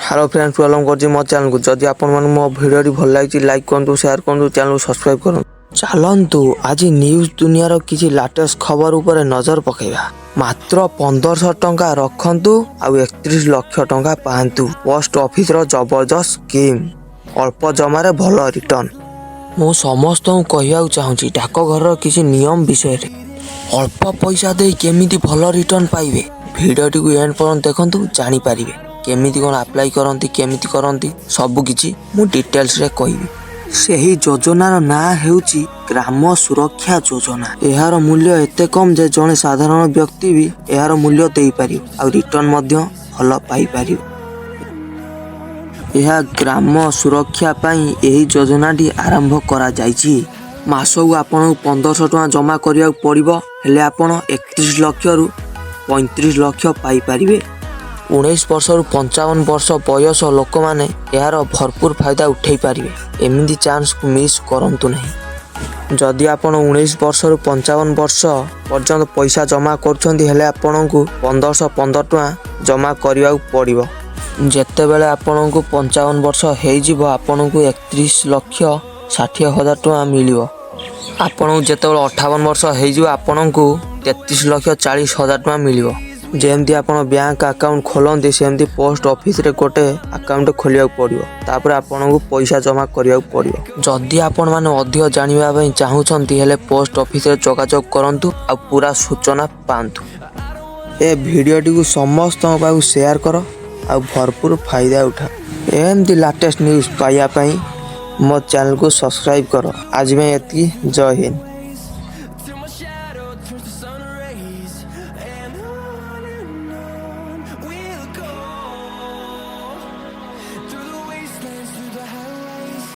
Hello friends, welcome କରୁଛି ମୋ ଚ୍ୟାନେଲକୁ। ଯଦି ଆପଣମାନଙ୍କୁ ମୋ ଭିଡ଼ିଓଟି ଭଲ ଲାଗିଛି, ଲାଇକ୍ କରନ୍ତୁ, ସେୟାର କରନ୍ତୁ, ଚ୍ୟାନେଲକୁ ସବସ୍କ୍ରାଇବ୍ କରନ୍ତୁ। ଚାଲନ୍ତୁ, ଆଜି ନ୍ୟୁଜ୍ ଦୁନିଆର କିଛି ଲାଟେଷ୍ଟ ଖବର ଉପରେ ନଜର ପକାଇବା। ମାତ୍ର 1500 ଟଙ୍କା ରଖନ୍ତୁ ଆଉ 31 ଲକ୍ଷ ଟଙ୍କା ପାଆନ୍ତୁ। ପୋଷ୍ଟ ଅଫିସର ଜବରଦସ୍ତ ସ୍କିମ୍, ଅଳ୍ପ ଜମାରେ ଭଲ ରିଟର୍ନ। ମୁଁ ସମସ୍ତଙ୍କୁ କହିବାକୁ ଚାହୁଁଛି ଡାକଘରର କିଛି ନିୟମ ବିଷୟରେ। ଅଳ୍ପ ପଇସା ଦେଇ କେମିତି ଭଲ ରିଟର୍ନ ପାଇବେ, ଭିଡ଼ିଓଟିକୁ ଏଣ୍ଡ ପର୍ଯ୍ୟନ୍ତ ଦେଖନ୍ତୁ, ଜାଣିପାରିବେ। କେମିତି କ'ଣ ଆପ୍ଲାଏ କରନ୍ତି, କେମିତି କରନ୍ତି, ସବୁ କିଛି ମୁଁ ଡିଟେଲ୍ସରେ କହିବି। ସେହି ଯୋଜନାର ନାଁ ହେଉଛି ଗ୍ରାମ ସୁରକ୍ଷା ଯୋଜନା। ଏହାର ମୂଲ୍ୟ ଏତେ କମ୍ ଯେ ଜଣେ ସାଧାରଣ ବ୍ୟକ୍ତି ବି ଏହାର ମୂଲ୍ୟ ଦେଇପାରିବ ଆଉ ରିଟର୍ନ ମଧ୍ୟ ଭଲ ପାଇପାରିବ। ଏହା ଗ୍ରାମ ସୁରକ୍ଷା ପାଇଁ ଏହି ଯୋଜନାଟି ଆରମ୍ଭ କରାଯାଇଛି। ମାସକୁ ଆପଣଙ୍କୁ 1500 ଟଙ୍କା ଜମା କରିବାକୁ ପଡ଼ିବ, ହେଲେ ଆପଣ 31 ଲକ୍ଷରୁ 35 ଲକ୍ଷ ପାଇପାରିବେ। 19 ବର୍ଷରୁ 55 ବର୍ଷ ବୟସ ଲୋକମାନେ ଏହାର ଭରପୁର ଫାଇଦା ଉଠାଇ ପାରିବେ। ଏମିତି ଚାନ୍ସକୁ ମିସ୍ କରନ୍ତୁ ନାହିଁ। ଯଦି ଆପଣ 19 ବର୍ଷରୁ 55 ବର୍ଷ ପର୍ଯ୍ୟନ୍ତ ପଇସା ଜମା କରୁଛନ୍ତି, ହେଲେ ଆପଣଙ୍କୁ 1515 ଟଙ୍କା ଜମା କରିବାକୁ ପଡ଼ିବ। ଯେତେବେଳେ ଆପଣଙ୍କୁ 55 ବର୍ଷ ହେଇଯିବ, ଆପଣଙ୍କୁ 31,60,000 ଟଙ୍କା ମିଳିବ। ଆପଣଙ୍କୁ ଯେତେବେଳେ 58 ବର୍ଷ ହେଇଯିବ, ଆପଣଙ୍କୁ 33,40,000 ଟଙ୍କା ମିଳିବ। ଯେମିତି ଆପଣ ବ୍ୟାଙ୍କ ଆକାଉଣ୍ଟ ଖୋଲନ୍ତି, ସେମିତି ପୋଷ୍ଟ ଅଫିସରେ ଗୋଟେ ଆକାଉଣ୍ଟ ଖୋଲିବାକୁ ପଡ଼ିବ। ତାପରେ ଆପଣଙ୍କୁ ପଇସା ଜମା କରିବାକୁ ପଡ଼ିବ। ଯଦି ଆପଣମାନେ ଅଧିକ ଜାଣିବା ପାଇଁ ଚାହୁଁଛନ୍ତି, ହେଲେ ପୋଷ୍ଟ ଅଫିସରେ ଯୋଗାଯୋଗ କରନ୍ତୁ ଆଉ ପୁରା ସୂଚନା ପାଆନ୍ତୁ। ଏ ଭିଡ଼ିଓଟିକୁ ସମସ୍ତଙ୍କ ପାଖକୁ ସେୟାର କର ଆଉ ଭରପୁର ଫାଇଦା ଉଠା। ଏମିତି ଲାଟେଷ୍ଟ ନ୍ୟୁଜ୍ ପାଇବା ପାଇଁ ମୋ ଚ୍ୟାନେଲକୁ ସବସ୍କ୍ରାଇବ୍ କର। ଆଜି ପାଇଁ ଏତିକି। ଜୟ ହିନ୍ଦ।